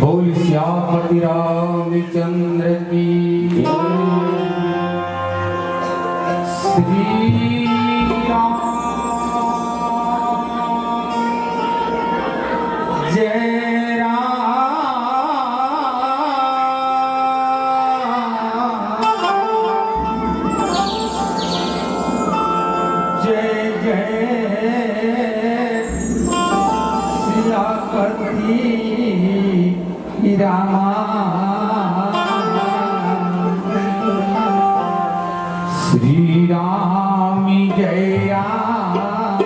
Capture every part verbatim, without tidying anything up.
बोल सियापति रामचंद्र की। श्री राम जय राम। जय जय सियापति रामा। श्री राम जय राम।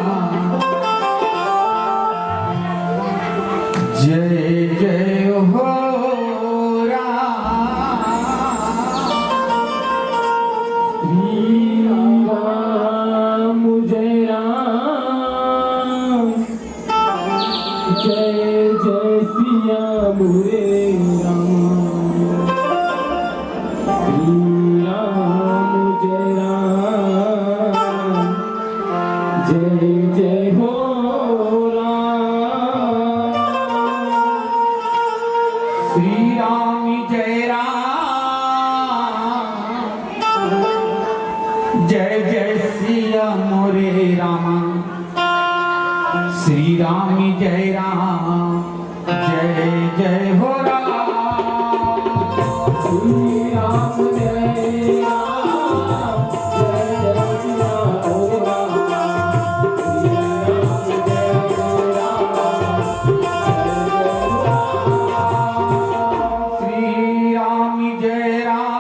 जय जय हो राम। श्री राम जय राम। जय जय सिया मोरे राम। श्री राम जय राम। जय जय हो राम। श्री राम जय राम। जय जय सिया मोरे रामा। श्री राम जय राम। जय जय हो राम। श्री राम जय राम। जय जय सिया मोरे रामा। श्री राम जय राम। जय जय हो राम। श्री राम जय राम।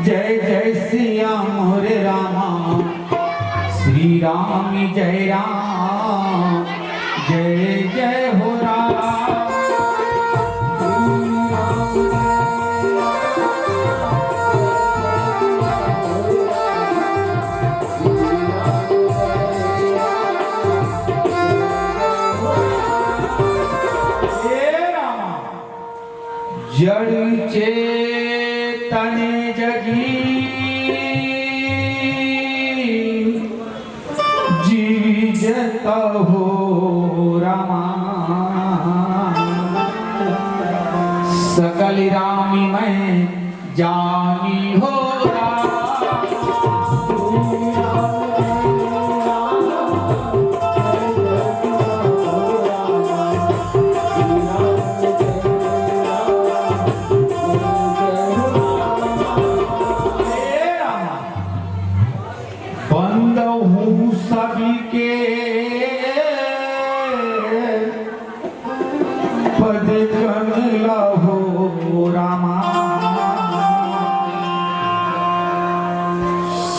जय जय सिया मोरे रामा। श्री राम जय राम। जय जय हो राम। हे रामा, जड़ चेतन जगी जीव जत हो रामा। सकल राम मैं जानी हो राम। बंदहूँ सबके पद कमला हो रामा।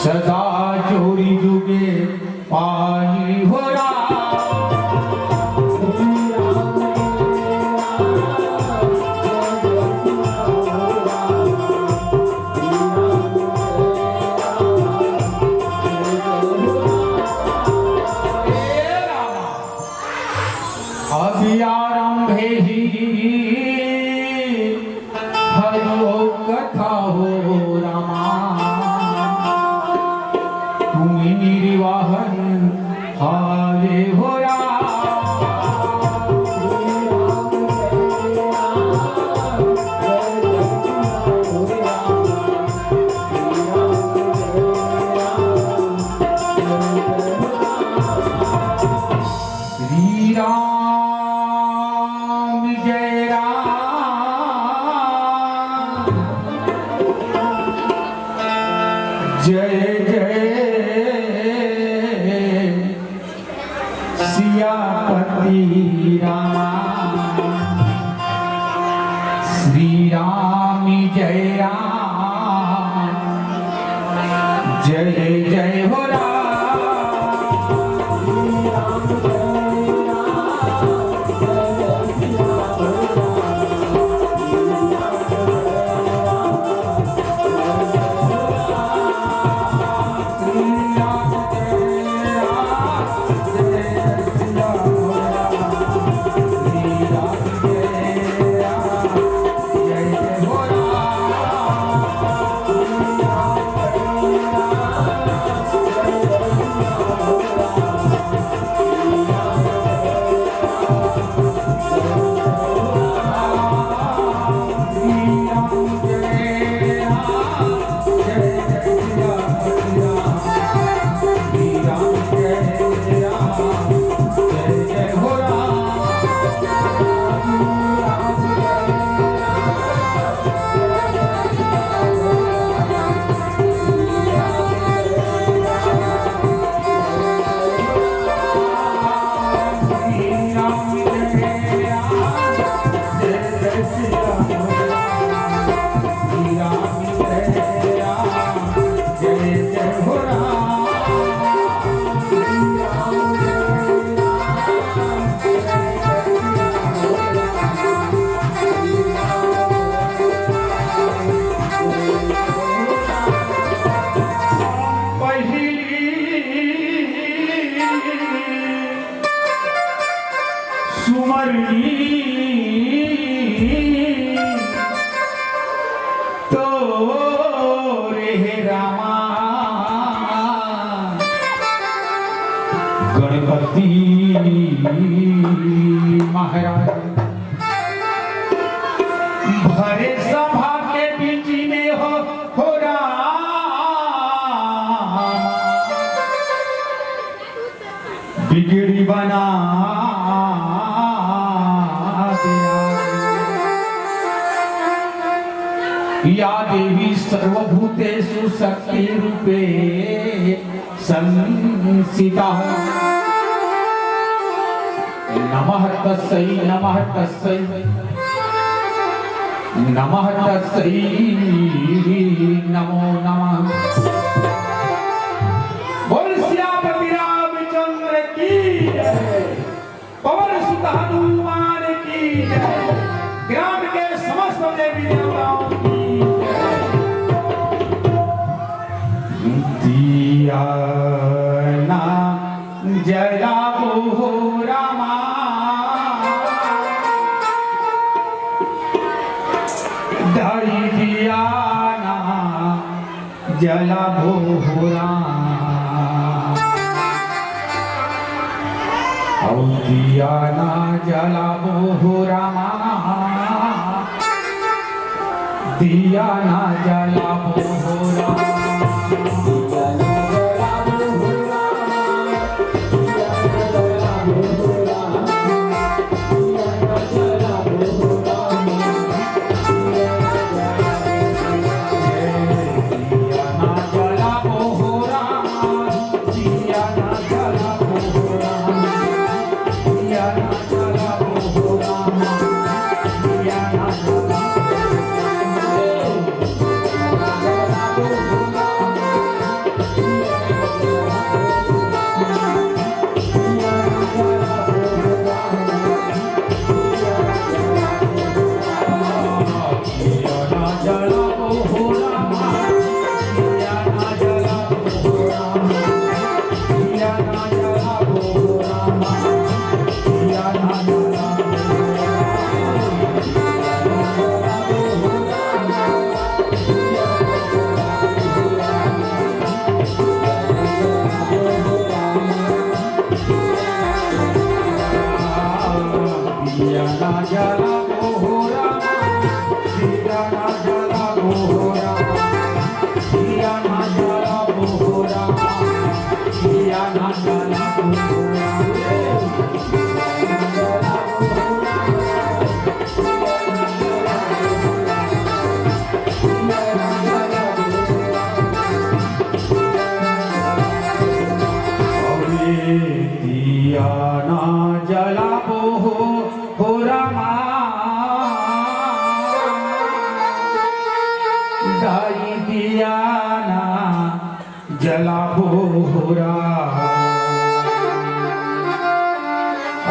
सदा जोड़ी जुगे पानी हो राम। अभी आरंभे ही हरि हो कथा हो रामा। तुम्ही निर्वाहन हारे हो राम। श्री राम जय राम। जय जय सियापति रामा। श्री राम जय राम। जय जय हो राम। श्री राम जय राम। जय जय सिया हो राम। श्री तोरे हे रामा गणपति महाराज, भरे सभा के बीच में हो, हो रामा, बिगड़ी बना दिया। या देवी सर्वभूतेषु शक्ति रूपे संस्थिता। नमः तस्सै, नमः तस्सै, नमः तस्सै, नमो नमः। बोल सियापति रामचंद्र की जय। पवन सुत हनुमान की जय। ग्राम के समस्त देवी देवताओं की जय। दिया ना जलाबो हो रामा, दाई दिया ना जलाबो हो राम। अउ दिया ना जलाबो हो रामा, दिया ना जलाबो हो राम। दिया ना जलाबो हो, हो रामा, दाई दिया ना जलाबो हो राम।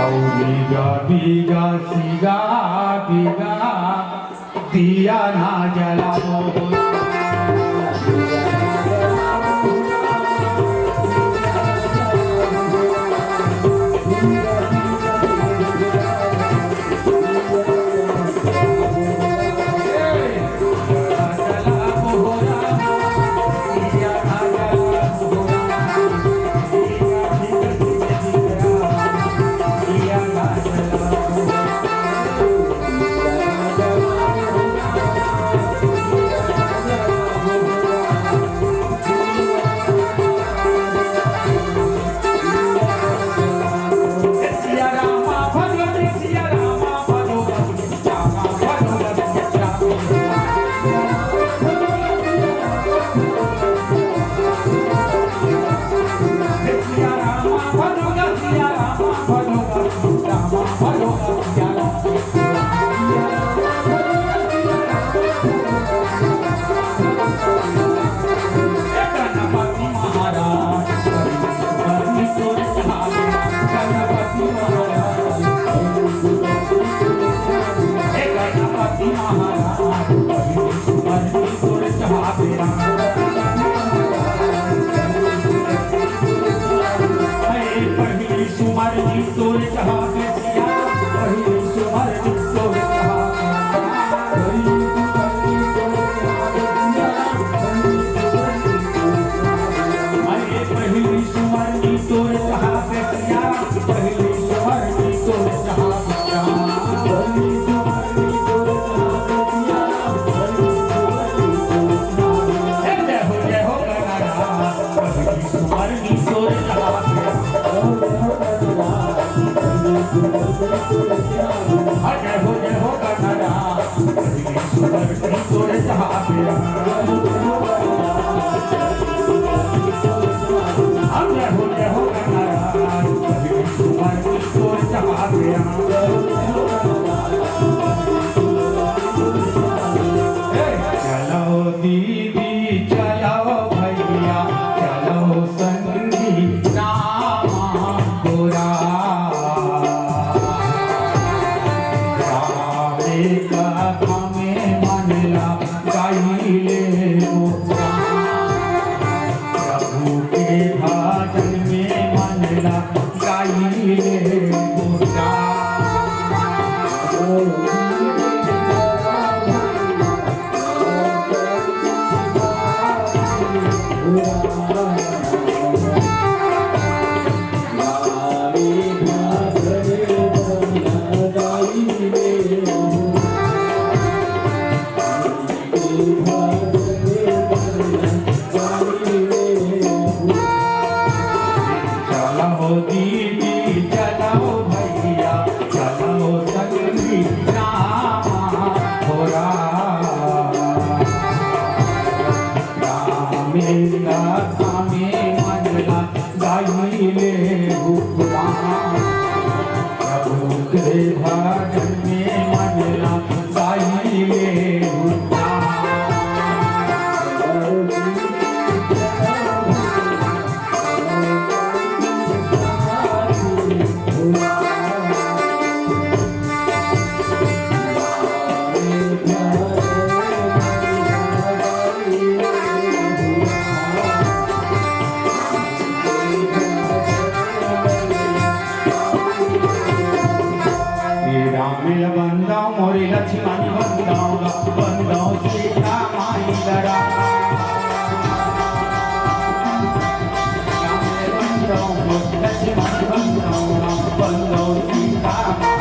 अउ बीगा बीगा सीगा बीगा दिया ना जलाबो हो राम। चलो दीदी, चलो भैया, चलो संगी रामा गोरा। रामे कथा में मन ला गाई ले गोरा। प्रभु के भजन में मन ला गाई ले गोरा। चलो दीदी, चलो भैया, चलो संगी रामा हो राम। रामे कथा में मन ला गाई ले हुकराम। प्रभु के भजन में मन ला गाई ले हुकराम। ये राम ल बंदव, मोरे लक्ष्मण बंदव, बंदव सीता माई ल राम। राम ल बंदव, मोरे लक्ष्मण बंदव, बंदव सीता माई।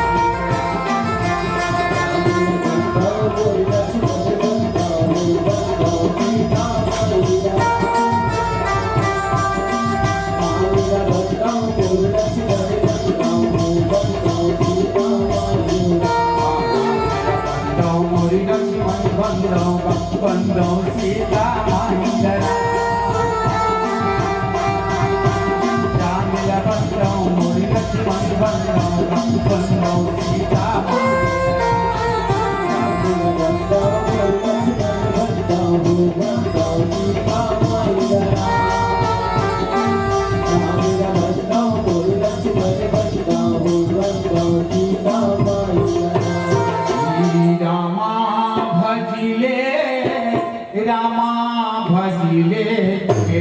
रामा भजले, रामा भजले,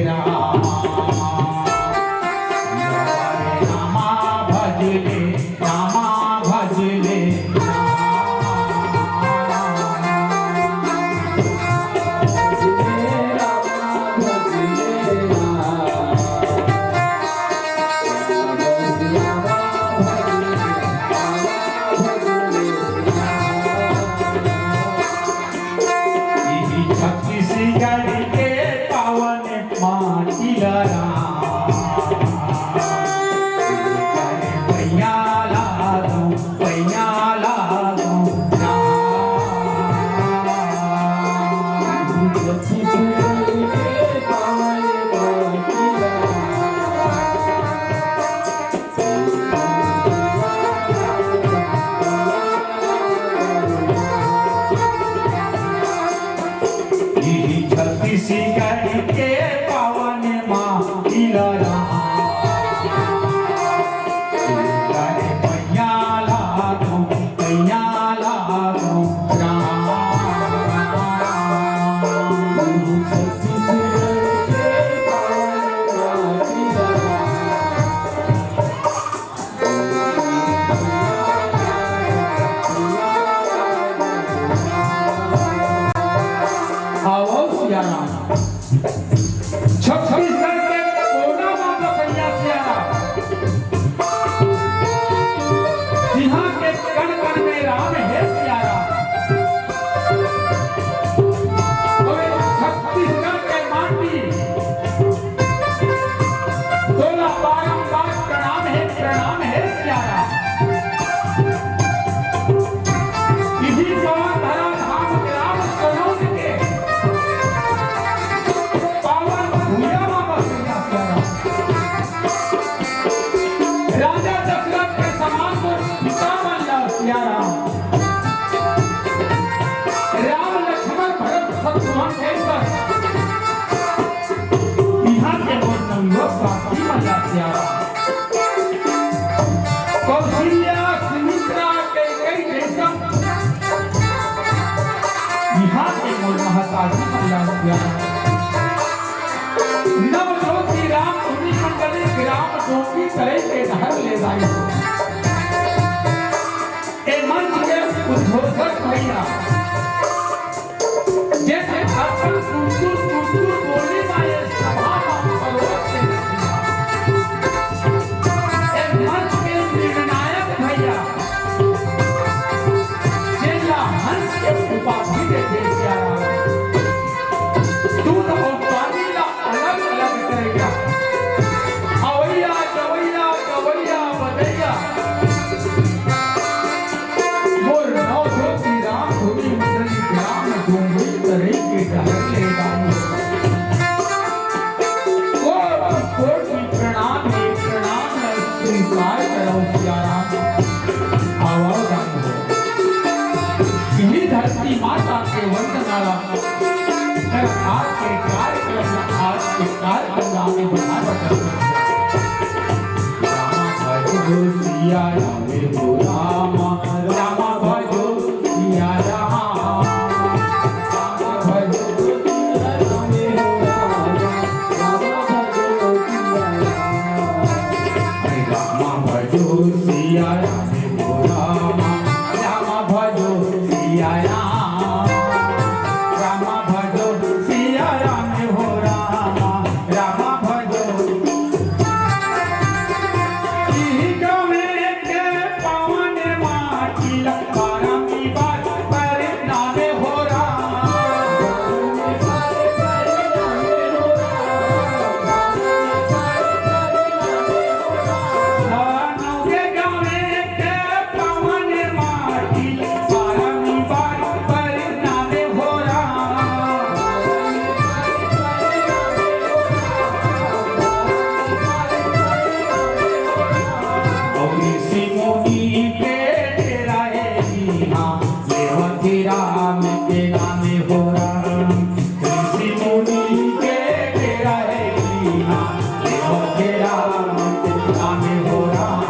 रामा। रामा भजले, रामा भजले, रामा। छत्तीसगढ़ के पावन माटी ला राम, पैया ला दो, पैया ला दो राम। छत्तीसगढ़ के पावन माटी ला राम, पैया ला दो, पैया ला दो राम। आओ सिया राम। छत्तीसगढ़ के कोना म बसइया सिया राम। जिहाँ के कण कण में राम हे सिया राम। अउ छत्तीसगढ़ के माटी तोला बारंबार प्रणाम हे, प्रणाम हे सिया राम। इही पवन धरा धाम के राम महतारी मैया सिया। नव ज्योति राम धुनी मंडली ग्राम डोंगी तरे के डहर ले जाई। ए मंच के उद्घोषक भैया, जैसे अपन कुंतुर कुंतुर बोली माए सभा मा परोस के रखिया। ए मंच के निर्णायक भैया, जेला हंस के उपाधि देके प्यारा। दूध अउ पानी ला अलग-अलग करइया। अवइया, जवइया, गवइया, बजइया। मोर नव ज्योति राम धुनी मंडली ग्राम डोंगरी तरे के डहर ले जानी। कोटि कोटि प्रणाम हे, प्रणाम ला स्वीकार करव सियाराम। आवव राम हो। इही धरती माता के वंदना ला, कर आज के कार्यक्रम ला, आज के कार्यक्रम ला आगे बढ़ाए बर करत हन। राम भजो सिया राम हो राम, राम भजो सिया राम, राम भजो सिया राम हो राम, राम भजो सिया राम। अरे राम भजो सिया राम हो राम, राम भजो सिया राम, राम भजो सिया राम हो राम, राम भजो। इही गाँवे के पावन माटी ला बारमी बार परनाम हो राम। नौ के गाँवे के पावन माटी, बारमी बार परनाम हो राम। अउ ऋषि मुनि के डेरा हे इहाँ, लेवत हे राम के नाम हो राम। ऋषि मुनि के डेरा हे इहाँ, लेवत हे राम के नाम हो राम।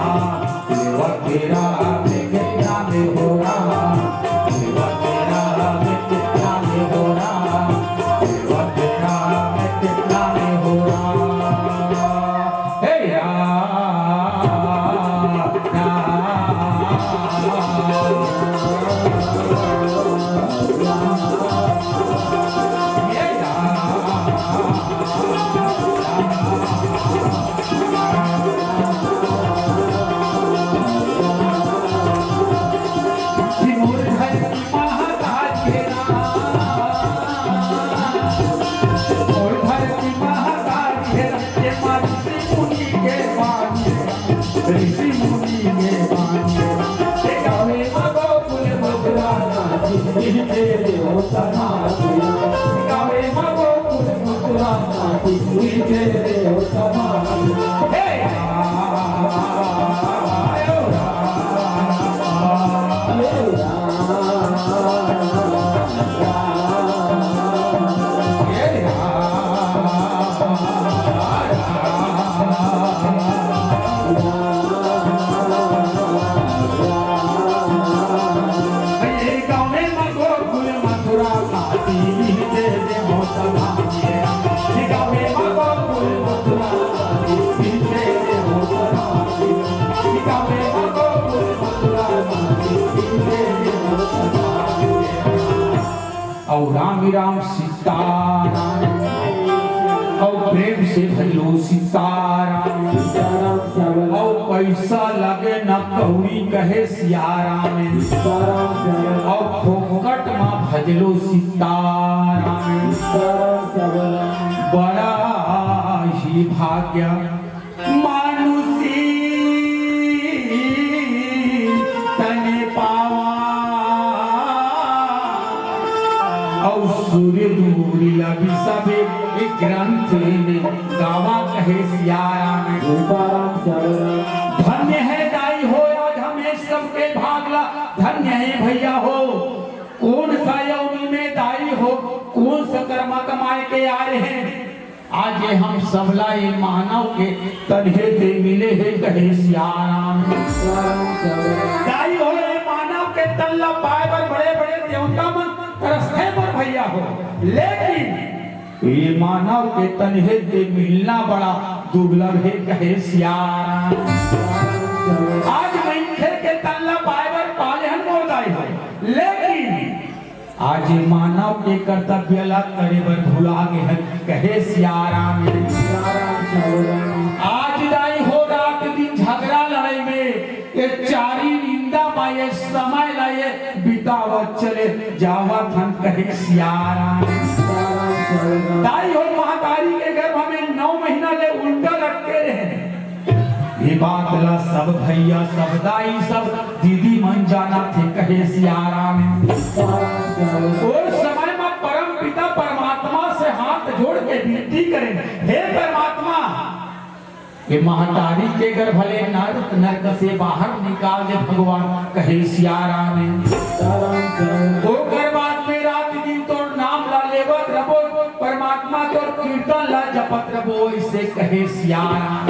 लेवत हे राम के नाम हो राम। लेवत हे राम के नाम हो राम। लेवत हे राम के नाम हो राम। हे राम, राम, हे राम। ऋषि मुनि के बानी, गावे मा गोकुल मथुरा नाची, तेरे हो समाधि। गावे मा गोकुल मथुरा नाची, तेरे हो समाधि। हे राम, हे राम, हे राम। अउ राम ही राम सीताराम। अउ प्रेम से भजलो सीताराम। अउ पैसा लगे न कौड़ी कहे सियाराम। अउ फोकट मा भजलो सीताराम। बड़ा ही भाग्य मानुषी तन पावा, अउ सुर दूर लबि सबे ग्रंथ में गावा कहे सियाराम। धन्य हे दाई हो, आज हम ये सबके भाग ला। धन्य हे भैया हो, कोन सा योनि में दाई हो, कोन सा कर्म कमाए के आए हैं। आज ये हम सबला ये मानव के तन हे ते मिले हे कहे सियाराम। दाई हो, ये मानव के तन ला पाए बर बड़े बड़े देवता मन तरसथे बर भैया हो, लेकिन ये मानव के तन हे ते मिलना बड़ा दुर्लभ हे, कहे सियाराम। आज मनखे के तन ला पाए बर पाले हन मोर दाई हो, लेकिन आज ये मानव के कर्तव्य ला करे बर भुला गे हन, कहे सियाराम। आज दाई हो रात दिन झगड़ा लड़ाई में ये चारी निंदा मा ये समय ला ये बितावत चले जावत हन, कहे सियाराम। दाई हो महतारी के गर्भ में नौ महीना ले उल्टा लटके रहे। ये बात ला सब भैया, सब दाई, सब दीदी मन जानथे, कहे सियाराम। उस समय मा परम पिता परमात्मा से हाथ जोड़ के विनती करें, हे परमात्मा, ये महतारी के गर्भ ले नरक, नरक से बाहर निकाल दे भगवान, कहे सियाराम। ओकर बाद में रात दिन तोर नाम ला लेवत रबो, परमात्मा तोर कीर्तन ला जपत रबो, ऐसे कहे सियाराम।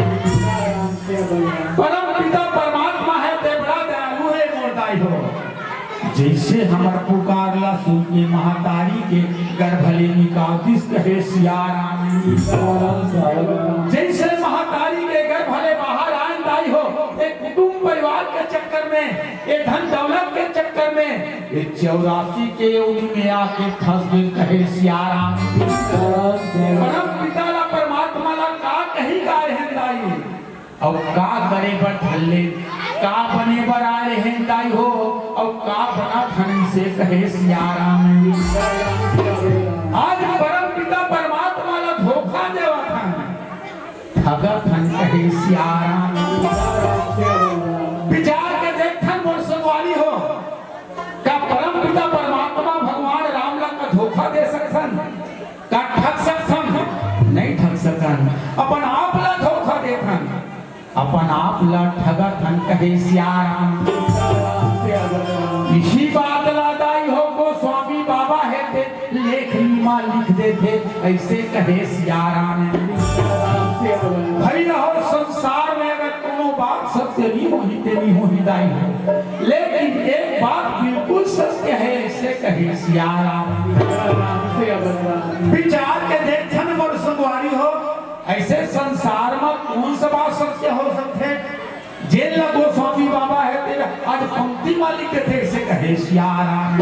परम पिता परमात्मा हे ते बड़ा दयालु हे मोर दाई हो। जैसे हमर पुकार ला सुन के महतारी के गर्भ ले निकाल दिस, कहे सियाराम। जैसे महतारी के गर्भ ले बाहर आन दाई हो, एक कुटुंब परिवार के चक्कर में, ये धन दौलत के चक्कर में, ये चौरासी के उम्र में आके फंस गए, कहे सियाराम। परम पिता ला परमात्मा ला का कही गाय हन दाई। अउ का करे बर धर ले, का बने बर आए रहें दाई हो, अउ का बना धन से कहे सियाराम। आज परम पिता परमात्मा ला धोखा देवत हन, ठगत हन कहे सियाराम। विचार के देखथन मोर संगवारी हो, का परम पिता परमात्मा भगवान राम ला का धोखा दे सकथन? का ठग सकथन? नहीं ठग सकन। अपन आप ला धोखा देथन, अपन आप ला ठगत हन कहे सियाराम। इही बात ला दाई हो गोस्वामी बाबा हे ते लेख मा लिख देथे, ऐसे कहे सियाराम। भैया हो संसार में अगर कोनो बात सत्य नहीं होही ते नहीं होही दाई हो, लेकिन एक बात बिल्कुल सत्य हे, ऐसे कहे सियाराम। विचार के देखथन मोर संगवारी हो, ऐसे संसार में कौन सा बात सत्य हो सकथे? जेन ला गोस्वामी बाबा हे ते आज पंक्ति मा लिख देथे, ऐसे कहे सियाराम।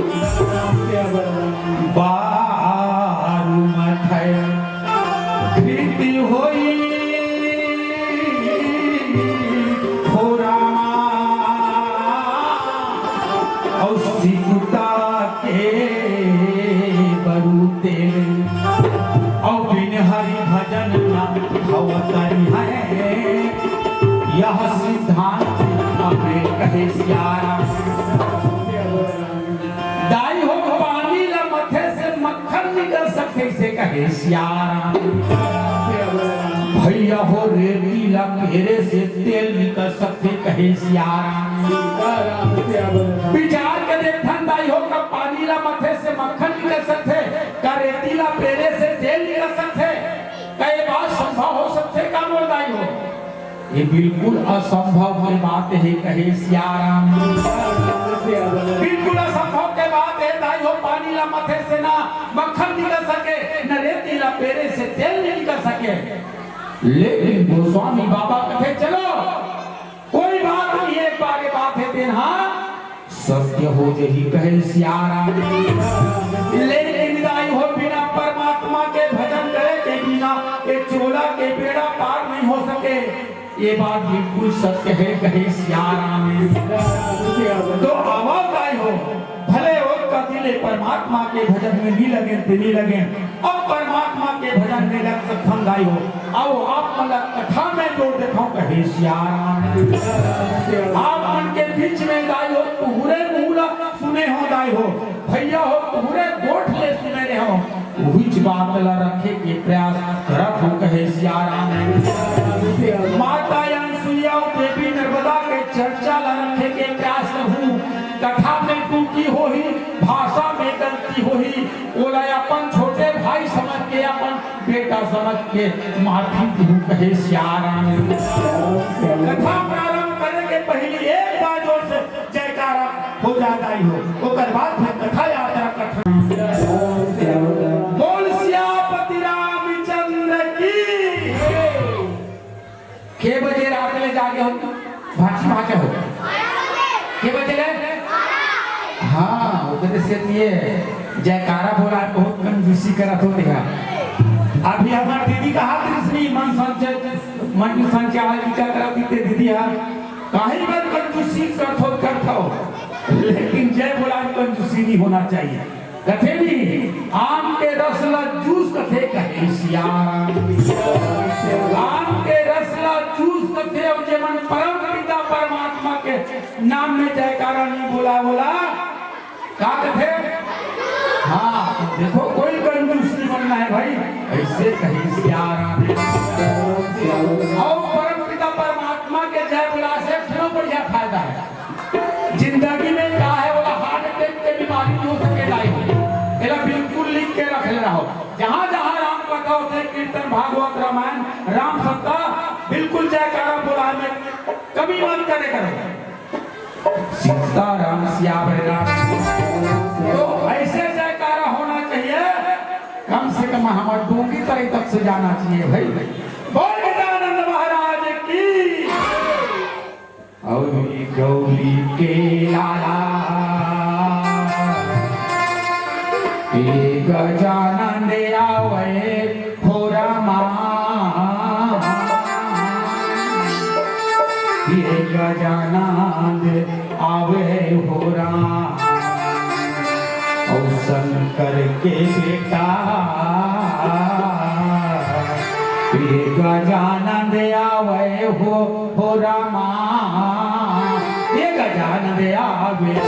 बारू मथय कृति होई हो रामा, अउ सिकुता के बरूते, अउ बिन हरि भजन न भव तरिहै, यह सिद्धांत हमें कहे सियाराम। दाई हो पानी ला मथे से मक्खन निकल सकथे, ऐसे कहे सियाराम। भैया हो रेती ला पेरे से तेल निकल सकथे, कहे सियाराम। विचार के देखथन दाई हो, का पानी ला मथे से मक्खन निकल सकथे, का रेती ला पेरे से तेल निकल सकथे? का ये बात संभव हो सकथे का मोर दाई हो? ये बिल्कुल असंभव के बात हे, कहे सियाराम। बिल्कुल असंभव के बात हे दाई हो, पानी ला मथे से ना मक्खन निकल सके, न रेती ला पेरे से तेल नहीं निकल सके। लेकिन गोस्वामी बाबा कथे, चलो कोई बात नहीं, एक बार ये बात हे तेन हा सत्य हो जही, कहे सियाराम। लेकिन दाई हो, बिना परमात्मा के भजन करे के बिना ये चोला के बेड़ा पार नहीं हो सके। ये बात बिल्कुल सत्य हे, कहे सियाराम। तो आवा दाई हो, भले ओ कति ले परमात्मा के भजन में नहीं लगे, ते नहीं लगे, अब परमात्मा के भजन में लग सकथन दाई हो। आओ, आप मन ला कथा में जोड़ देथव, कहे सियाराम। आप मन के बीच में दाई हो, तुहरे मुंह ला सुने हो दाई हो, भैया हो, तुहरे गोठ ले सुने रहे हो, उहिच बात ला रखे के प्रयास करत हो, कहे सियाराम। माता अनसुईया अउ देवी नर्मदा के चर्चा ला रखे के प्रयास करहूं। कथा में त्रुटि होही, भाषा में गलती होही, ओला अपन छोटे भाई समझ के, अपन बेटा समझ के माफी दहू, कहे सियाराम। कथा प्रारंभ करे के पहिली एक बार जोर से जयकारा हो जाए दाई हो, ओकर बाद फिर कथा यात्रा कथा। ये जयकारा बोला है, बहुत कंजूसी करत हो तेहा। अभी हमर दीदी कहा कृष्णी मन संचय, मन संचय आवे की का करत थी ते दीदी हा, काहे बर कंजूसी करत हो, करत हो, लेकिन जय बोला कंजूसी नहीं होना चाहिए। कथे नहीं, आम के रस ला जूस कथे, कहे सियाराम। आम के रस ला जूस कथे, अउ जेमन परम पिता परमात्मा के नाम में जयकारा नहीं बोला, बोला का कथे? हाँ, देखो, कोई कंजूस नहीं बनना है भाई, ऐसे कही सियाराम। अउ परम पिता परमात्मा के जय बोला से इतना बढ़िया फायदा है। जिंदगी में का है, बोला heart attack के बीमारी हो सके लाई, एला बिल्कुल लिख के रख लेना हो। जहाँ जहाँ राम कथा होथे, कीर्तन, भागवत, रामायण, राम सप्ताह, बिल्कुल जयकारा बोला में कमी मत करे करो। सीताराम सियावर राम। तो ऐसे जयकारा होना चाहिए, कम से कम हमारे डोंगी तरी तक से जाना चाहिए भाई। बोल गजानंद महाराज की। अउरी गौरी के लाला, ए गजानंद आवे हो रामा, ए गजानंद आवे हो रामा, अउ शंकर के बेटा, ए गजानंद आवे हो, हो रामा, ए गजानंद आवे।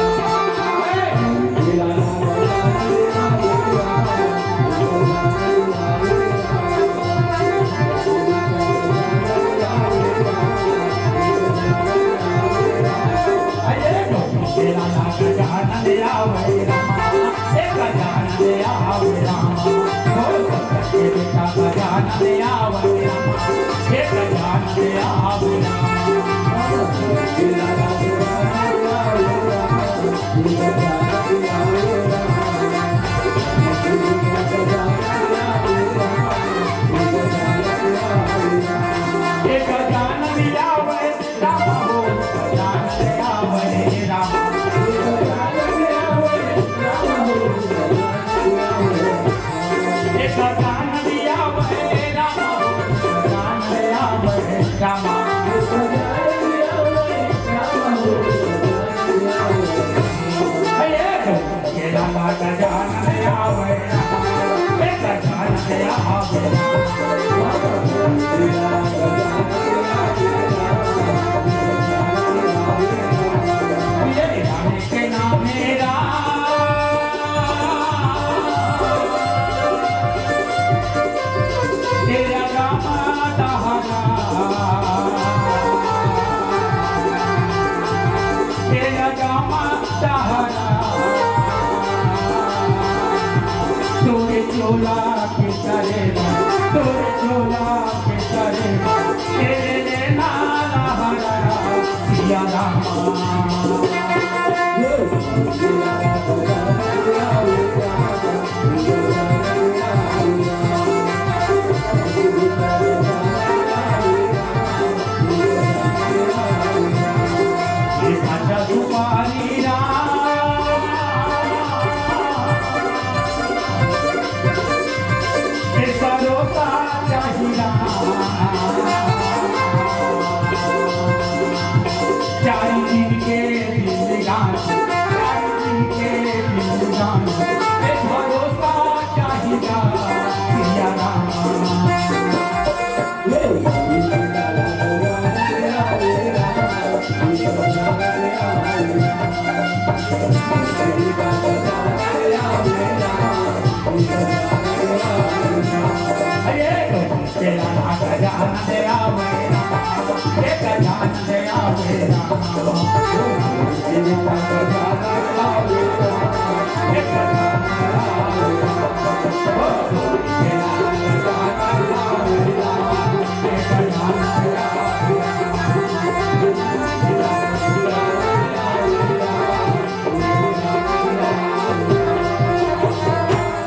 तोरे चोला के तरे, तोरे चोला के तरे, तेरे नैना लहरा, सिया रामा।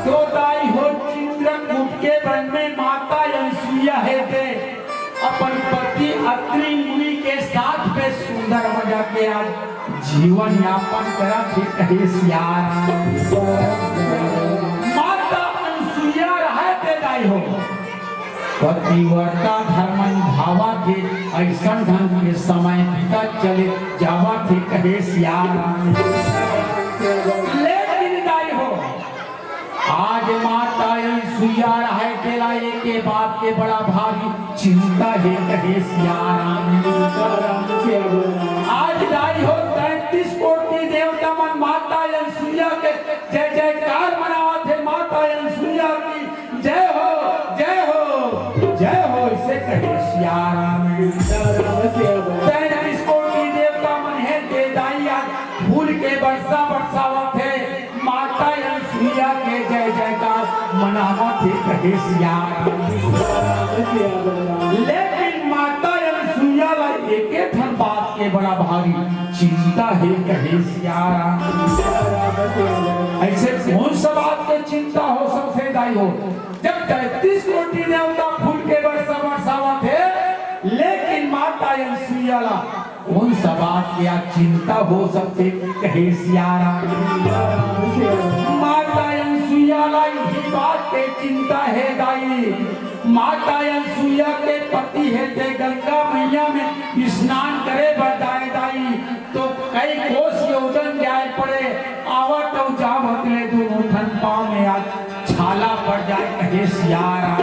तो दाई हो, चित्रकूट के वन में माता अनसुईया हे ते अपन पति अत्रि मुनि के साथ में सुंदर मजा के आज जीवन यापन करत हे, कहे सियाराम। माता अनसुईया रहय ते दाई हो, पतिव्रता धर्म निभावत हे, अइसन ढंग के समय बीतत चले जावत हे, कहे सियाराम। लेकिन दाई हो, आज माता अनसुईया रहय तेला एके बात के बड़ा भारी चिंता हे, कहे सियाराम। आज दाई हो, तैंतीस कोटि देवता मन माता अनसुईया के जय जयकार मनावत हे। माता अनसुईया की जय हो, जय हो, जय हो, अइसे कहे सियाराम। तैंतीस कोटि देवता मन हे ते दाई, आज फूल के वर्षा बरसावत हे, माता अनसुईया के जय जयकार मनावत हे, कहे सियाराम। लेकिन माता अनसुईया ला एके ठन बात के बड़ा भारी चिंता हे, कहे सियाराम। अइसे कौन सा बात के चिंता हो सकथे दाई हो, जब तैंतीस कोटि देवता फूल के वर्षा बरसावत हे, लेकिन माता अनसुईया ला कौन सा बात के आज चिंता हो सकथे, कहे सियाराम। माता अनसुईया ला इही बात के चिंता हे दाई। माता अनसुईया के पति हे ते गंगा मैया में स्नान करे बर जाय दाई, तो कई कोस योजन जाय पड़े, आवत अउ जावत ले दूनों ठन पाँव में आज छाला पड़ जाय, कहे सियाराम।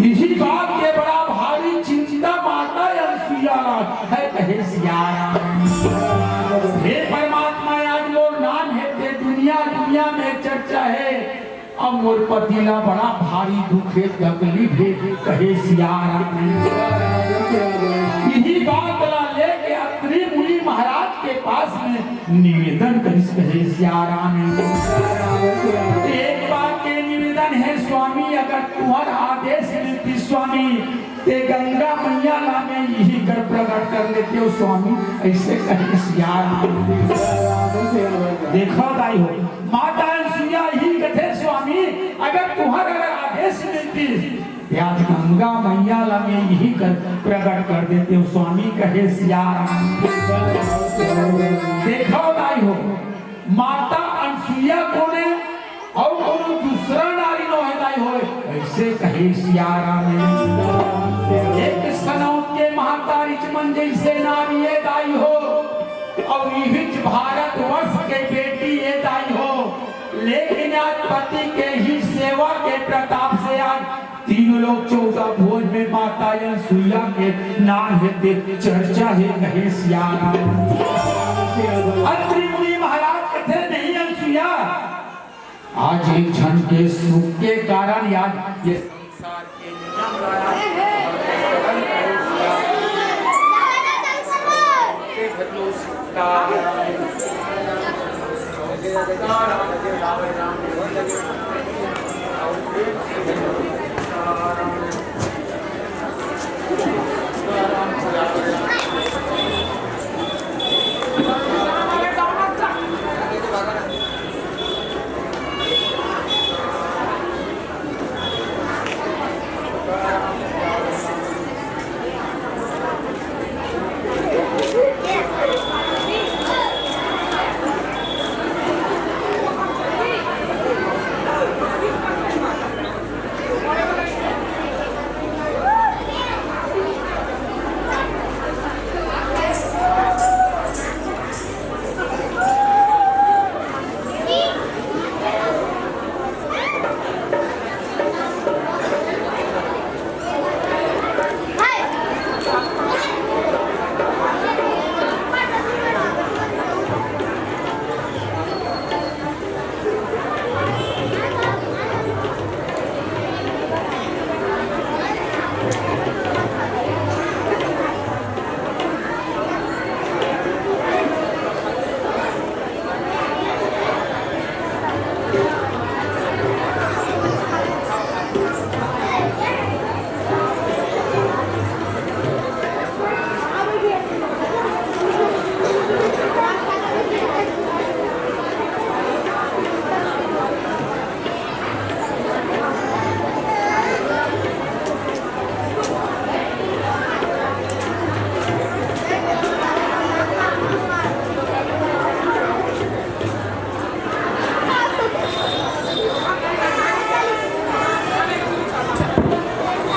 इही बात के बड़ा भारी चिंता माता अनसुईया ला हे, कहे सियाराम। हे परमात्मा, आज मोर नाम हे ते दुनिया दुनिया में चर्चा हे, अब मोर पति ला बड़ा भारी दुख हे, तकलीफ हे, कहे सियाराम। इही बात ला लेके अत्रि मुनि महाराज के पास में निवेदन करिस, कहे सियाराम। एक बात के निवेदन हे स्वामी, अगर तुंहर आदेश मिलतिस स्वामी, ते गंगा मैया ला मैं इही कर प्रगट कर लेतेंव स्वामी, अइसे कहे सियाराम। देखव दाई हो, माता अनसुईया इही कथे स्वामी, अगर तुंहर अगर आदेश मिलतिस, ते आज गंगा मैया ला मैं इही कर प्रगट कर देतेंव स्वामी, कहे सियाराम। देखव दाई हो, माता अनसुईया कोन हे? अउ कोनो दूसरा नारी नो हे दाई हो, अइसे कहे सियाराम। एक सनौत के महतारी मन जइसे नारी हे दाई हो, अउ इहिच भारतवर्ष के बेटी हे दाई हो, लेकिन आज पति के ही सेवा के प्रताप से आज तीनों लोक चौदह भुवन में माता अनसुईया के नाम हे ते चर्चा हे, कहे सियाराम। अत्रि मुनि महाराज कथे नहीं अनसुईया, आज एक झन के सुख के कारण आज ये संसार के नियम ला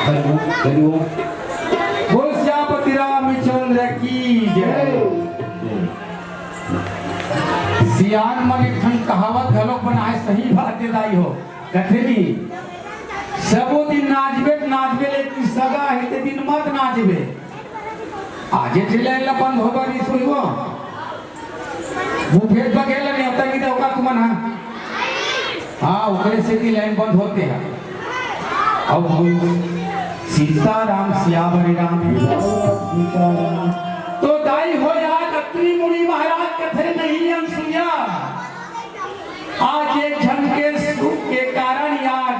हरि ओम, हरि ओम। बोल सियापति रामचंद्र की जय। सियान मन एक ठन कहावत घलोक बनाए, सही बात हे दाई हो। कथे नहीं, सबो दिन नाचबे त नाचबे, लेकिन सगा हे ते दिन मत नाचबे। आजे चले ला बंद होबा नहीं सुनबो। वो भेद बघेल नेवता की दे ओका तुमन हा। हाँ, ओकरे सेती लाइन बंद होथे हा। अउ बोल, सीताराम सियावर राम। तो दाई हो, आज अत्रि मुनि महाराज कथे नहीं अनसुईया, आज एक झन के सुख के कारण यार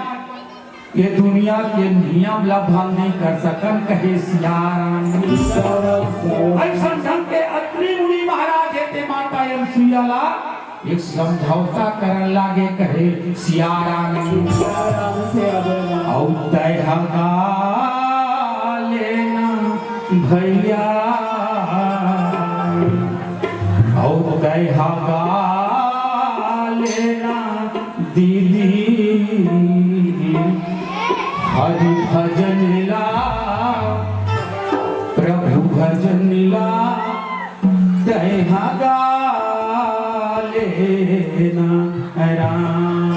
ये दुनिया के नियम ला भंग नहीं कर सकन, कहे सियाराम। अइसन ढंग के अत्रि मुनि महाराज हे ते माता अनसुईया ला एक समझौता करन लागे, कहे सियाराम। अउ तैं हा गा लेना भैया, अउ तैं हा गा लेना दीदी, हरि भजन ला, प्रभु भजन ला, तैं हा गा लेना राम,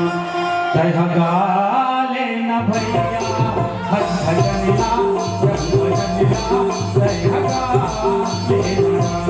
तैं हा गा लेना भैया, हरि भजन ला, प्रभु भजन ला, तैं हा गा लेना राम।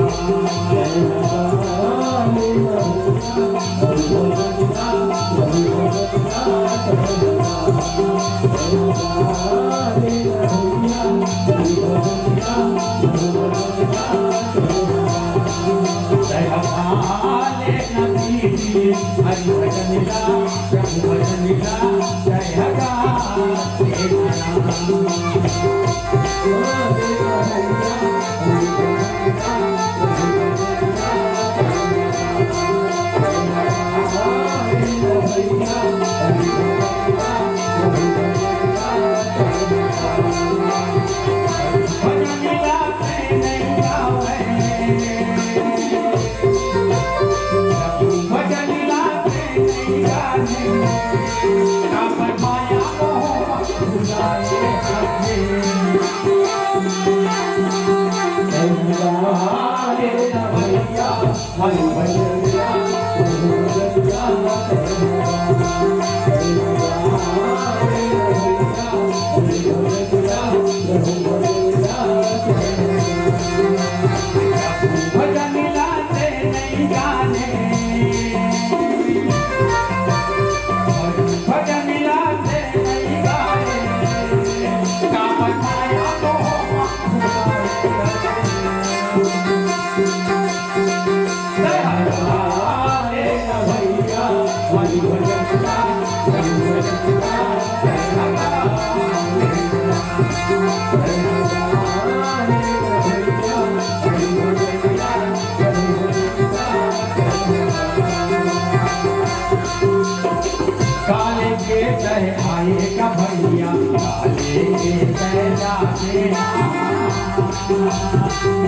काले के तय आए का भैया, काले के तय जाते ना।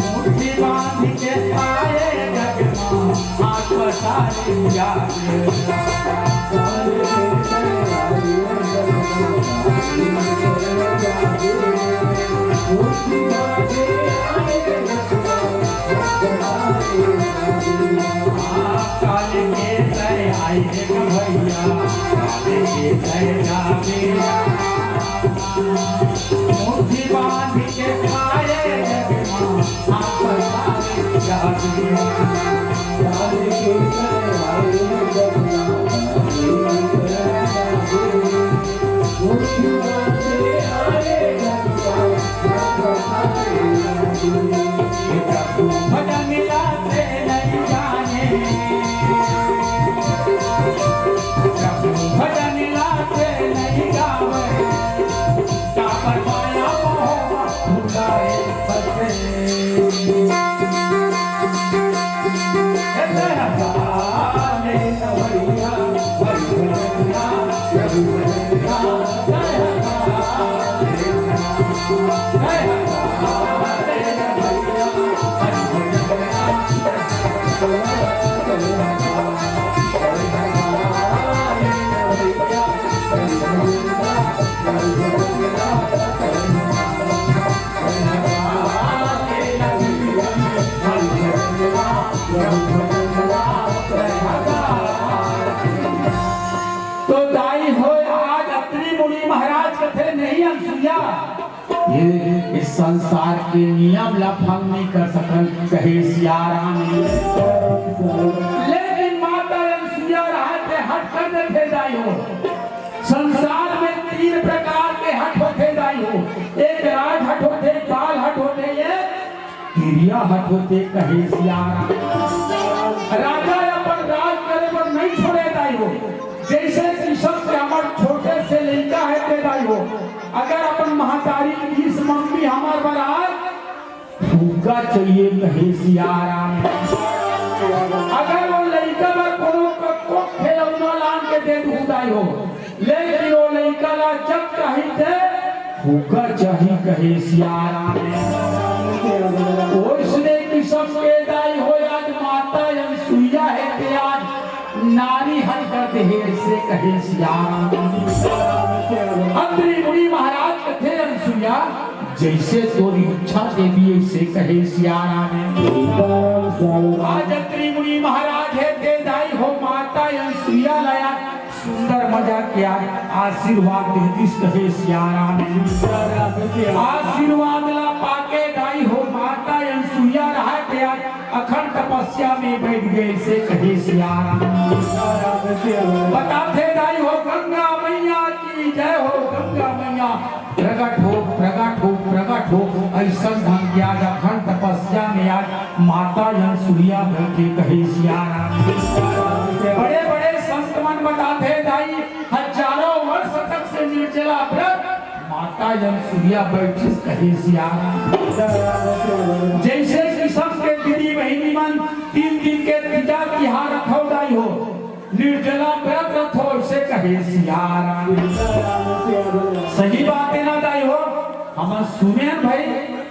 मुट्ठी बांध के आए जगमा, हाथ पसारे जाते। काले के तय आए एक भैया, काले के तय जावे। मुट्ठी बांध के खाए जगमा, हाथ पसारे जावे। काले के तय आए जगमा, मुट्ठी बांध के आए जगमा, हाथ पसारे जावे। भजन लाते नहीं जाने, भजन लाते नहीं गावे, कापर माया मोह भुलाए बसे। हे दया साले न भैया, भैया, भैया, भैया, दया साले न आई होय आज अत्रि मुनि महाराज कथे, "नहीं अनसुईया, ये इस संसार के नियम ला भंग नहीं कर सकन," कहे सियाराम। लेकिन माता अनसुईया रहत हे हठ कर देथे दाई हो। संसार में तीन प्रकार के हठ होथे दाई हो। एक राज हठ होथे, एक बाल हठ होथे, एक तिरिया हठ होथे, कहे सियाराम। राजा अपन राज करे बर नहीं छोड़े दाई हो। जैसे किसम के हमर छोटे से लइका हे ते दाई हो, अगर अपन महतारी इस मम्मी हमर बर आज फुग्गा चाहिए, कहे सियाराम। अगर वो लइका बर कोनो कतको खिलौना लान के दे दूं दाई हो, लेकिन वो लइका ला जब चाही ते फुग्गा चाही, कहे सियाराम। ओइसने किसम के दाई हो आज माता अनसुईया हे ते आज नारी हठ कर देहे, अइसे कहे सियाराम। अत्रि मुनि महाराज कथे अनसुईया, जैसे तोर इच्छा देवी, अइसे कहे सियाराम। आज अत्रि मुनि महाराज हे ते दाई हो माता अनसुईया ला सुंदर मजा के आज आशीर्वाद देतिस, कहे सियाराम। आशीर्वाद ला पाके दाई हो माता अनसुईया रहत हे आज अखंड तपस्या में बैठ गे, अइसे कहे सियाराम। बताथे दाई हो गंगा मैया की जय हो, गंगा मैया प्रगट हो, प्रगट हो, प्रगट हो। अइसन ढंग के आज अखंड तपस्या में आज माता अनसुईया बैठे, कहे सियाराम। बड़े बड़े संत मन बताथे दाई, हजारों वर्ष तक से निर्जला व्रत माता अनसुईया बैठिस, कहे सियाराम। जैसे किसम के दीदी बहिनी मन तीन दिन के तीजा तिहार रथो दाई हो, निर्जला व्रत रथो, अइसे कहे सियाराम। सही बात हे ना दाई हो, हम सुने भाई,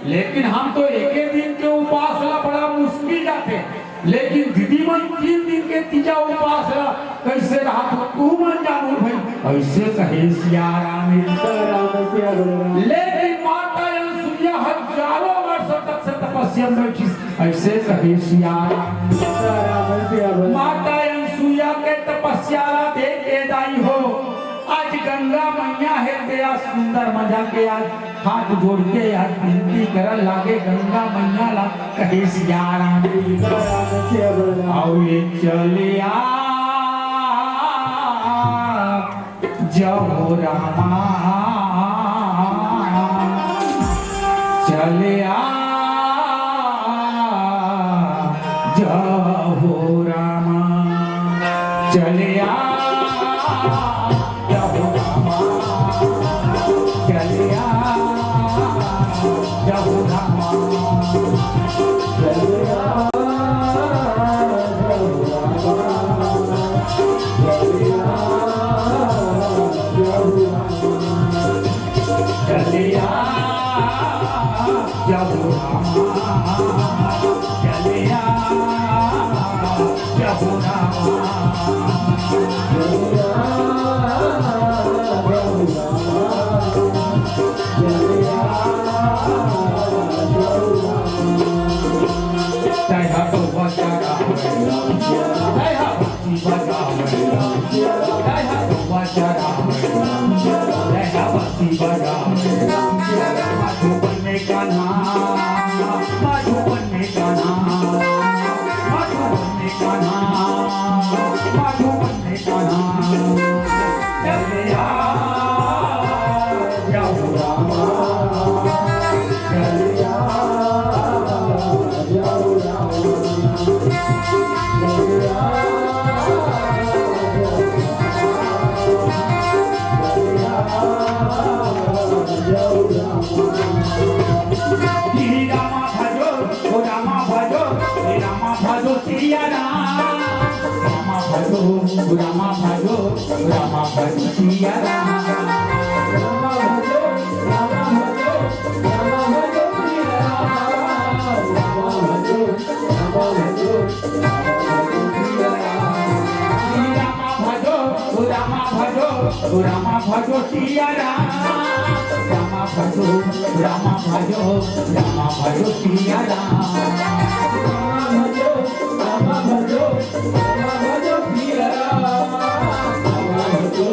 लेकिन हम तो एके दिन के उपास ला बड़ा मुश्किल जाथे। लेकिन दीदी मन तीन दिन के तीजा उपास ला कइसे रहत हो, तुमन जानहू भाई, अइसे कहे सियाराम। सीताराम, सिया बोले राम। लेकिन माता अनसुईया हजारों वर्ष तक से तपस्या में बैठिस, अइसे कहे सियाराम। सीताराम, सिया बोले राम। माता अनसुईया के तपस्या ला देख के दाई हो, आज गंगा मैया हे ते आज सुंदर मजा के आज हाथ जोड़ के आज विनती करन लागे गंगा मैया ला, कहे सियाराम। सीताराम, सिया बोले राम। अउ ये चलिया जहो रामा, चलिया जहो रामा, चलिया जहो रामा, चलिया जहो रामा, चलिया जहो रामा, चलिया जहो रामा। चलिया जहो रामा, चलिया जहो रामा, चलिया जहो रामा, चलिया जहो रामा। तैं हा तो बचा रहा है, तैं हा श्री रामा भजो, ओ रामा भजो, श्री रामा भजो, सिया राम। रामा भजो, रामा भजो, रामा भजो, सिया राम। रामा भजो, रामा भजो, रामा भजो, सिया राम। रामा भजो, रामा भजो, रामा भजो, सिया राम। श्री रामा भजो, ओ रामा भजो, ओ रामा भजो, सिया राम। रामा भजो, रामा भजो, रामा भजो, सिया राम। रामा भजो, रामा भजो, रामा भजो, सिया राम। रामा भजो,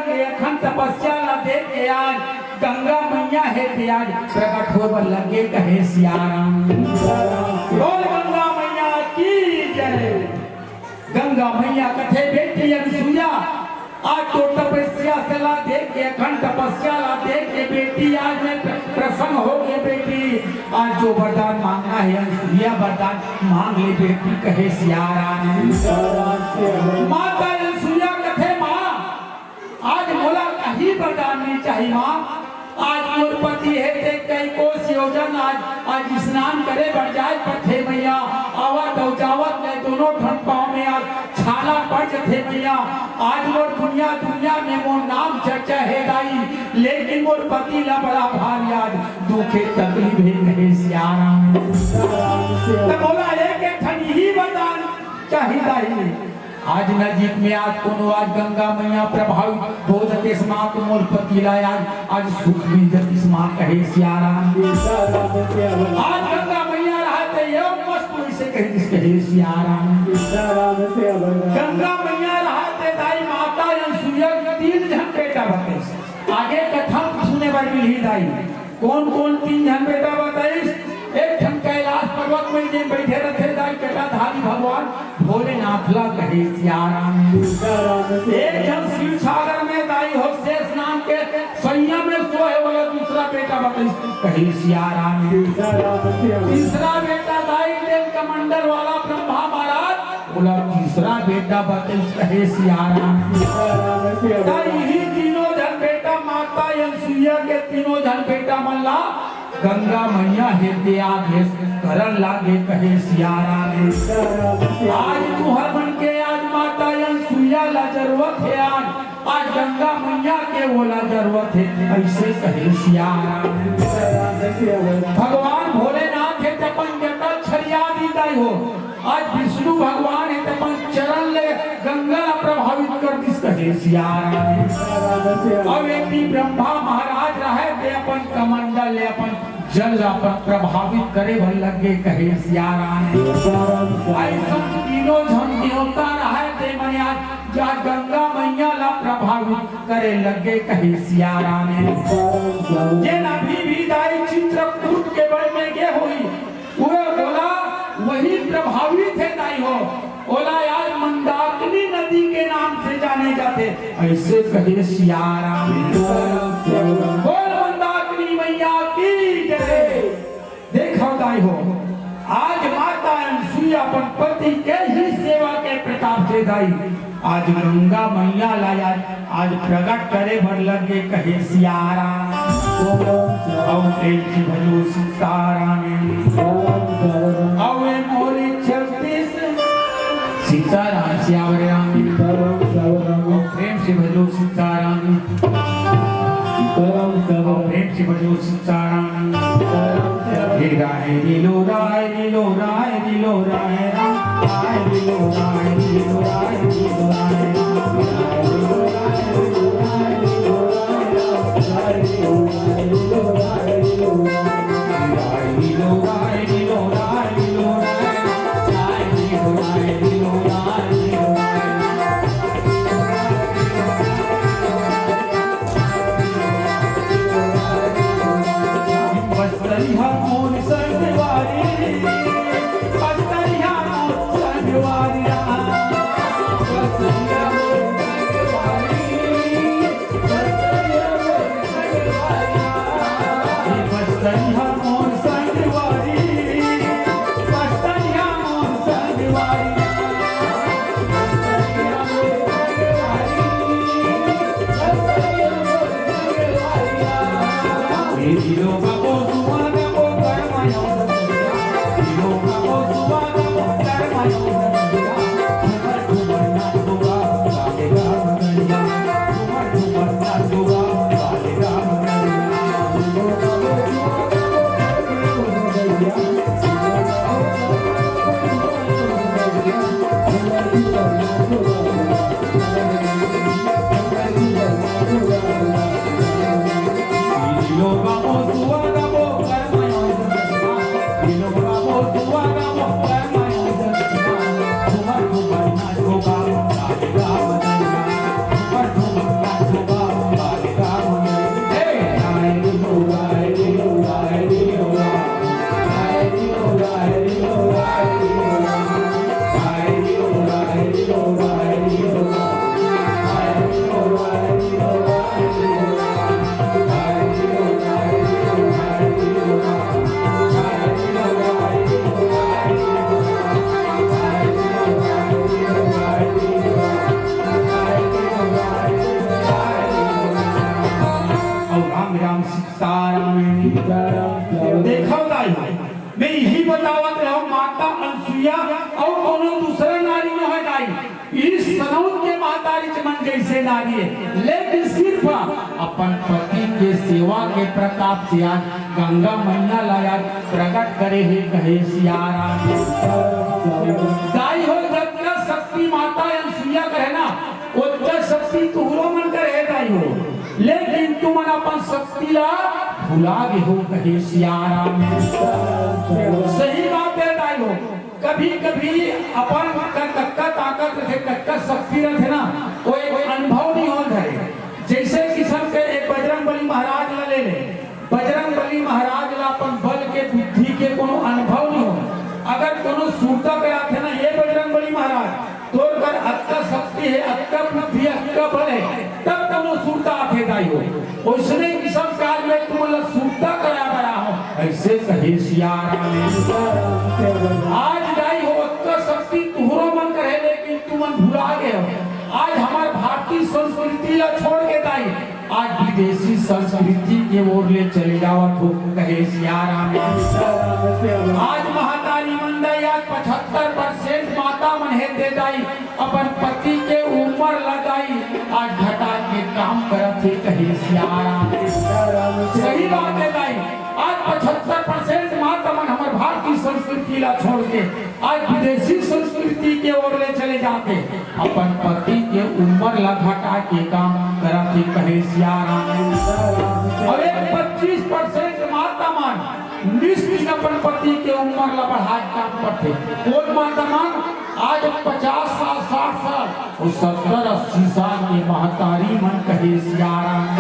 के अखंड तपस्या ला देख के आज गंगा मैया हे ते आज प्रकट होय बर लगे कहे सियाराम। बोल गंगा मैया की जय। गंगा मैया कथे बेटी अनसुईया, आज तो तपस्या ला देख के, अखंड तपस्या ला देख के बेटी आज मैं प्र-, प्रसन्न हो गए बेटी। आज जो वरदान मांगना हे अनसुईया वरदान मांग ले बेटी कहे सियाराम। माता अनसुईया कथे माँ, आज मोला कहीं वरदान नहीं चाही माँ। आज मोर पति हे ते कई कोस योजन आज, आज स्नान करे बर जाय पड़थे मैया। आवत अउ जावत ले दोनों ठन पाँव में आज छाला पड़ जथे मैया। आज मोर दुनिया दुनिया में मोर नाम चर्चा हे दाई, लेकिन मोर पति ला बड़ा भारी आज दुखे तकलीफ हे कहे सियाराम। त मोला एक एक ठन ही वरदान चाही दाई। आज नजीक में आज कोनो आज गंगा मैया प्रभावित हो जतिस माँ तो मोर पति ला आज, आज सुख मिल जतिस माँ कहे सियाराम। आज गंगा मैया रहय ते ये मस्त वैसे कहे जिस कहे सियाराम। गंगा मैया रहय ते दाई माता अनसुईया तीन झन बेटा बतिस। आगे कथा सुने बर मिलही दाई। कोन कोन तीन झन बेटा बताइस? एक ठन कैलाश पर्वत में जेन बैठे रथे दाई जटाधारी भगवान भोलेनाथ ला कहे सियाराम। एक झन शिव सागर में दाई हो शेष नाम के सैया में सोए वाला दूसरा बेटा बताइस कहे सियाराम। तीसरा बेटा दाई जेन कमंडल वाला ब्रह्मा महाराज ओला तीसरा बेटा बताइस कहे सियाराम। त इही तीनों झन बेटा माता अनसुईया के तीनों झन बेटा मन ला गंगा मैया हे ते आदेश करन लागे कहे सियाराम। आज तुहर मन के आज माता अनसुईया ला जरूरत हे आज, आज गंगा मैया के ओला जरूरत हे अइसे कहे सियाराम। भगवान भोलेनाथ हे ते अपन जटा छरिया दी दाई हो। आज विष्णु भगवान हे ते अपन चरण ले गंगा ला प्रभावित कर दिस कहे सियाराम। अउ एक दिन ब्रह्मा महाराज रहय ते अपन कमंडल ले अपन जल ला अपन प्रभावित करे बर लगे कहे सियाराम। अइसन तीनों झन देवता रहय ते मन आज जा गंगा मैया ला प्रभावित करे लगे कहे सियाराम। जेन अभी भी दाई चित्रकूट के वन में गे होही, वो बोला वही प्रभावित हे दाई हो। ओला आज मंदाकिनी नदी के नाम से जाने जाथे, अइसे कहे सियाराम। बोल मंदाकिनी मैया की जय। देखव दाई हो, आज माता अनसुईया अपन पति के ही सेवा के प्रताप से दाई आज गंगा मैया ला आज, आज प्रकट करे बर लगे कहे सियाराम। अउ प्रेम से भजो सीताराम। अउ ए मोरे छत्तीस सीताराम सियावर राम। अउ प्रेम से भजो सीताराम। अउ प्रेम से भजो सीताराम। हे राय लीलो राय लीलो राय लीलो राय राम। राय लीलो राय लीलो राय लीलो राय राम। राय लीलो राय लीलो राय लीलो राय राम। राय लीलो राय लीलो राय लीलो राय राम। राय लीलो राय लीलो राय लीलो राय राम। राय लीलो राय लीलो राय लीलो राय राम। बस्तरिया मोर संगवारी, बस्तरिया मोर संगवारी राम। बस्तरिया राम सीताराम। देखो दाई हो, मैं यही बतावत रहूं, माता अनसुईया अउ कोनो दूसरा नारी नोहे दाई, इस सनौत के महतारी मन जैसे नारी हे, लेकिन सिर्फ अपन पति के सेवा के प्रताप से आज गंगा मैया ला आज प्रकट करे हे, कहे सियाराम। दाई हो, जतना शक्ति माता अनसुईया कर हे ना, ओतना शक्ति तुहरो मन कर हे दाई हो, लेकिन तुमन अपन शक्ति ला भुला गे हो, कहे सियाराम। सही बात हे दाई हो, कभी-कभी अपन कर कतका ताकत रथे, कतका शक्ति रथे ना, वो एक अनुभव नहीं होत हे। जैसे किसम के एक बजरंग बली महाराज ला ले ले, बजरंग बली महाराज ला अपन बल के, बुद्धि के कोनो अनुभव नहीं हो। अगर कोनो सुरता कराथे ना, "ये बजरंग बली महाराज, तोर कर अतका शक्ति हे, अतका बुद्धि, अतका बल हे," तब कोनो सुरता आथे दाई हो। ओइसने किसम काल में तुमन ला सुरता करा बड़ा हो, ऐसे कहे सियाराम। आज दाई हो, अतका शक्ति तुहरो मन कर हे, लेकिन तुमन भुला गे हो। आज हमर भारतीय संस्कृति ला छोड़ के दाई आज विदेशी संस्कृति के ओर ले चले जावत हो, कहे सियाराम। आज महतारी मन दाई, आज पचहत्तर percent माता मन हे ते दाई, अपन पति के उमर ला दाई, आज घटा के काम करत हे, कहे सियाराम। सही बात हे दाई, आज पचहत्तर percent माता मन हमर भारतीय संस्कृति ला छोड़ के आज विदेशी संस्कृति के ओर ले चले जाथे, अपन पति के उमर ला घटा के काम करत हे, कहे सियाराम। अउ एक पच्चीस percent माता मन निश्चित अपन पति के उमर ला बढ़ा के काम करथे। कोन माता मन आज पचास साल, साठ साल अउ सत्तर अस्सी साल के महतारी मन, कहे सियाराम।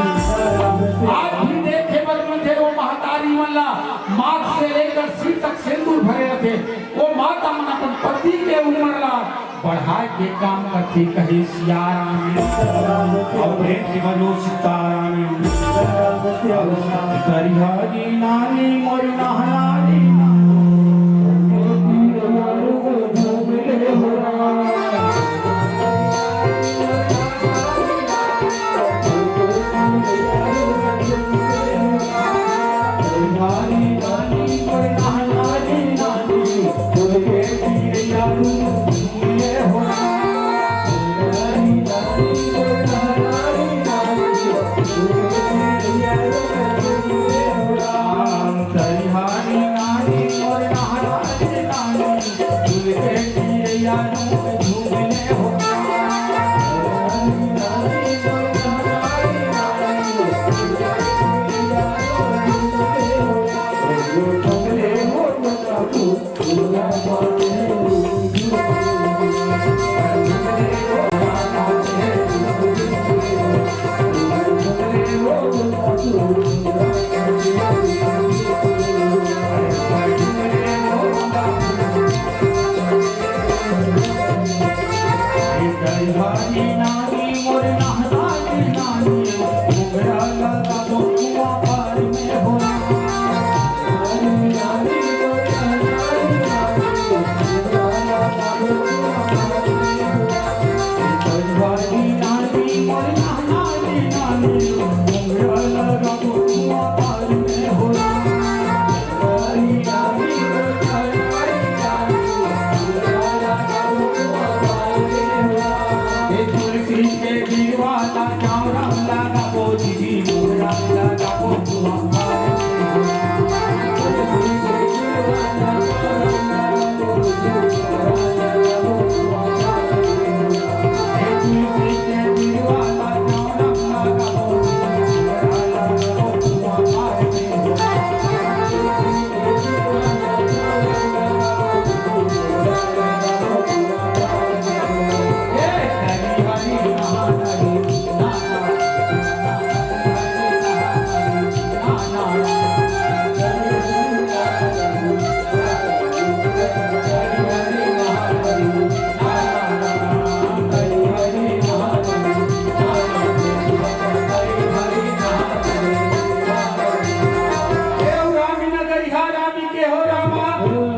आज भी देखे बर मिलथे वो महतारी मन ला, माथ से लेकर सिर तक सिंदूर भरे रथे। वो माता मन अपन पति के उमर ला बढ़ाए के काम करथे, कहे सियाराम। अउ प्रेम से बोलो सीताराम। करिहारी नानी मोर नहलानी नानी। हे रामी नगरिहा रामी के हो रामा,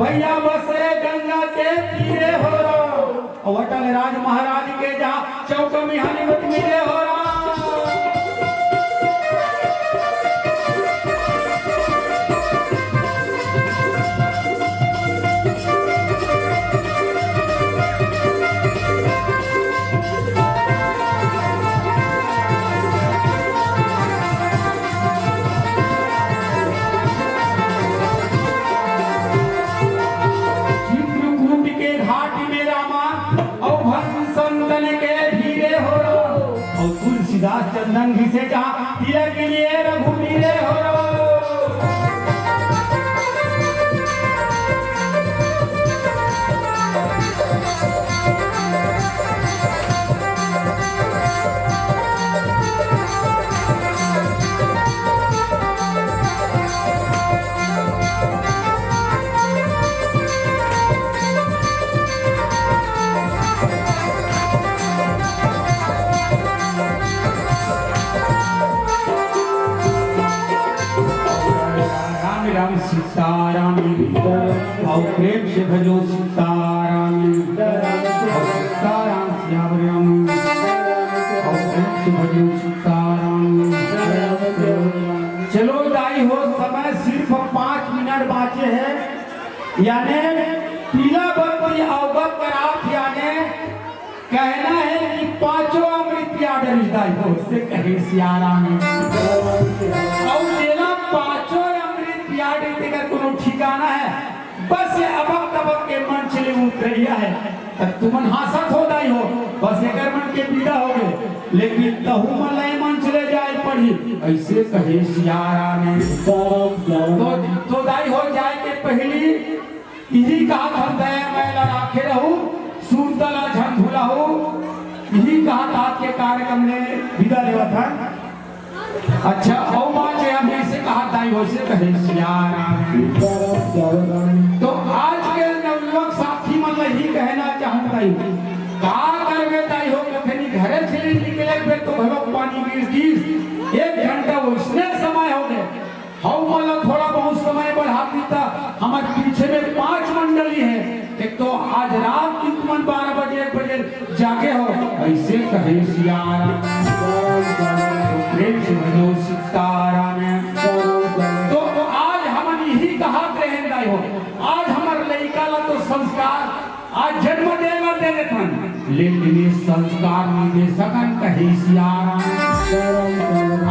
भैया बसे गंगा के तीरे हो राम। अउ अटल राज महाराज के जहाँ चौक में हनुमत मिले हो राम। से जहाँ तिलक के लिए रघुवीरे हो। राम राम सीताराम, और प्रेम से भजो सीताराम, और सीताराम श्याम राम, और प्रेम से भजो सीताराम। चलो दाई हो, समय सिर्फ पाँच मिनट बाँचे हे, याने पीला बत्ती अवगत करात, याने कहना हे कि पाँचों अमृत पिया डरिस दाई हो, से कहे सियाराम। अउ जेला पाँचों अमृत पिया डरिस तेकर कोनो ठिकाना हे, बस ये अबक तबक के मंच ले उतरिया हे। त तुमन हाँसत हो दाई हो, बस एकर मन के विदा होगे, लेकिन तहू मन ला ए मंच ले जाए पड़ही, अइसे कहे सियाराम। तो, तो दाई हो जाए के पहिली इही कहत हन, दया मया ला राखे रहू, सुरता ला झन भुलाहू। इही कहत आज के कार्यक्रम ले विदा लेवत हन। अच्छा, अउ बात हे, हम अइसे कहत दाई हो, से कहे सियाराम। तो आज के नवयुवक साथी मन ला इही कहना चाहूँ दाई, का करबे दाई हो, कथे नहीं घरे से निकले बे तो घलो पानी गिर दिस, एक घंटा वइसने समय होगे। हऊ मन ला थोड़ा बहुत समय बढ़ा देता, हमर पीछे में पांच मंडली हे। एक तो आज रात के तुमन बारह बजे, एक बजे जागे हो, अइसे कहे सियाराम। प्रेम से भजो सीताराम। तो आज हमन इही कहत रहेन दाई हो, आज हमर लइका ला तो संस्कार आज जन्म दे बर दे देथन, लेकिन ये संस्कार नहीं दे सकन, कहे सियाराम।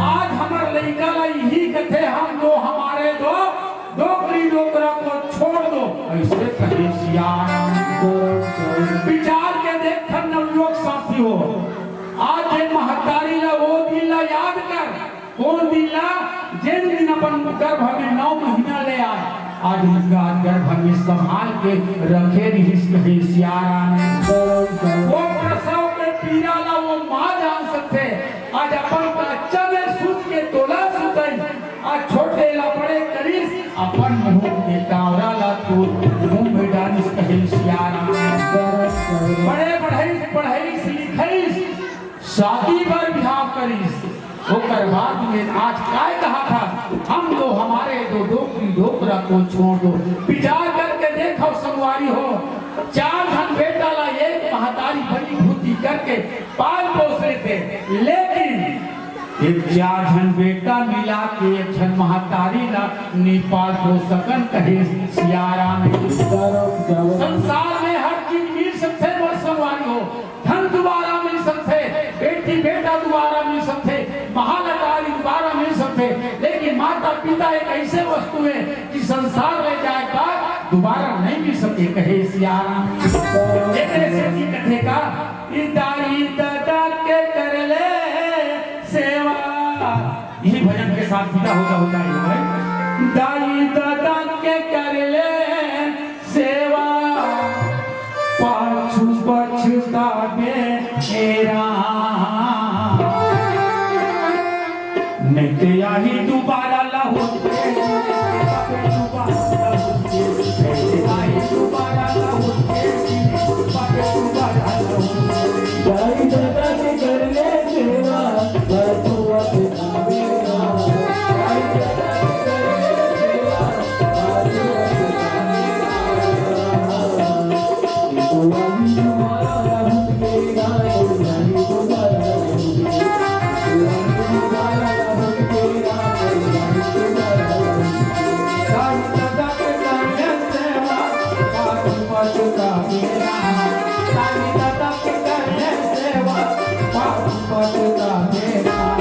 आज हमर लइका ला इही कथे, हम दो हमारे दो, डोकरी डोकरा को छोड़ दो, अइसे कहे सियाराम। विचार के देखथन नवयुवक साथी हो, आज ये महतारी ला वो दिन ला याद कर, कोन दिन ला, जेन दिन अपन गर्भ में नौ महीना ले आए, आज उनका गर्भ में संभाल के रखे रिहिस, कहे सियाराम। वो प्रसव के पीड़ा ला वो माँ जान सकथे। आज अपन कच्चा में सूत के तोला सुतई, आज छोटे ला बड़े करिस, अपन मुंह के कांवरा ला तो मुंह में डालिस, कहे सियाराम। बड़े पढ़ाई, पढ़ाई लिखाई, शादी बर बिहाव करिस, ओकर बाद में आज काय कहा था, हम तो हमारे दो डोकरी डोकरा को छोड़ दो। विचार करके देखो संगवारी हो, चार झन बेटा ला एक महतारी बनी भूती करके पाल पोस लेते, लेकिन एक चार झन बेटा मिला के एक झन महतारी ला नी पाल पोस सकन, कहे सियाराम। संसार में हर चीज मिल सकथे मोर संगवारी हो, धन दुबारा मिल सकथे, बेटी बेटा दुबारा मिल सकथे, महल अटारी दुबारा मिल सकथे, लेकिन माता पिता एक अइसे वस्तु हे कि संसार ले जाए के बाद दुबारा नहीं मिल सके, कहे सियाराम। एकरे सेती कथे का, दाई ददा के कर ले सेवा, इही भजन के साथ विदा होता होता है भाई। दाई ददा के कर ले सेवा, पाछू पछताबे ए राम। नहीं ते आही दुबारा लहुट के, दुबारा लहुट के, नहीं ते आही दुबारा लहुट के, दुबारा लहुट के। दाई ददा के कर ले सेवा, पाछू पछताबे ए राम। दाई ददा के कर ले सेवा, पाछू पछताबे ए राम।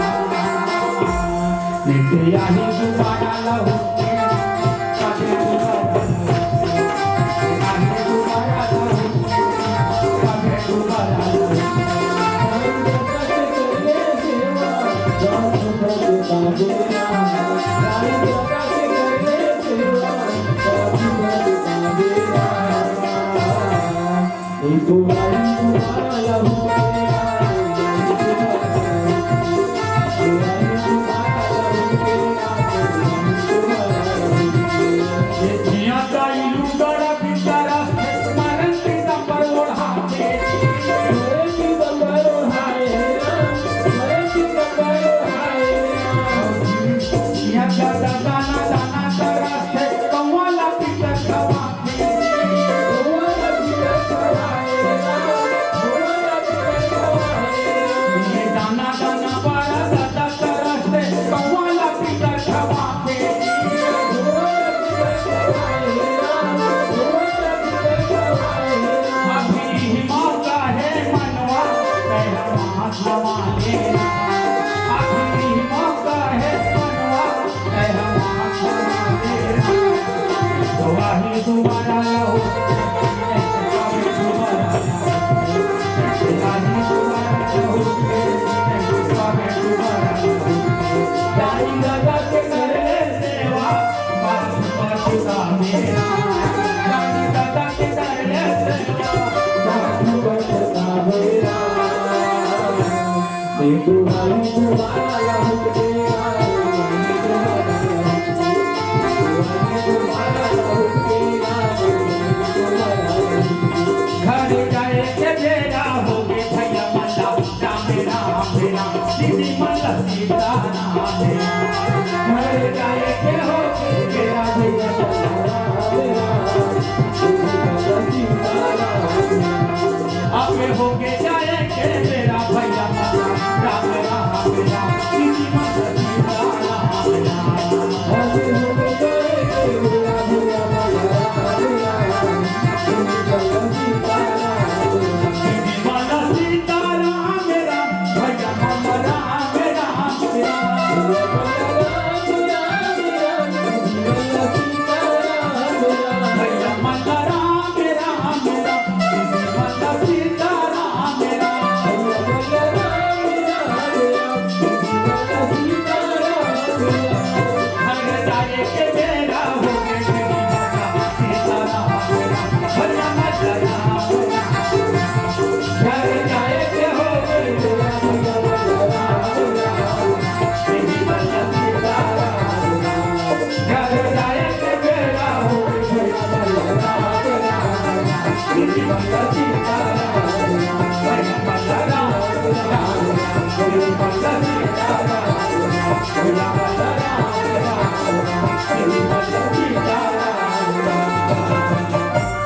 घर जाए के बेरा होगे भैया मन ला राम राम राम, दीदी मन ला सीता राम राम। घर जाए के होगे बेरा भैया मन ला राम राम, दीदी मन ला सीता राम राम। अबे होगे जाए के बेरा भैया मन ला राम राम राम, दीदी मन ला सीता राम राम। अबे होगे जाए के बेरा भैया मन ला राम राम राम।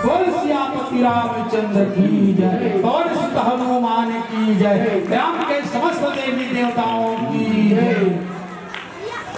बोल सियापति रामचंद्र की जय, बोल सीता हनुमान की जय, राम के समस्त देवी देवताओं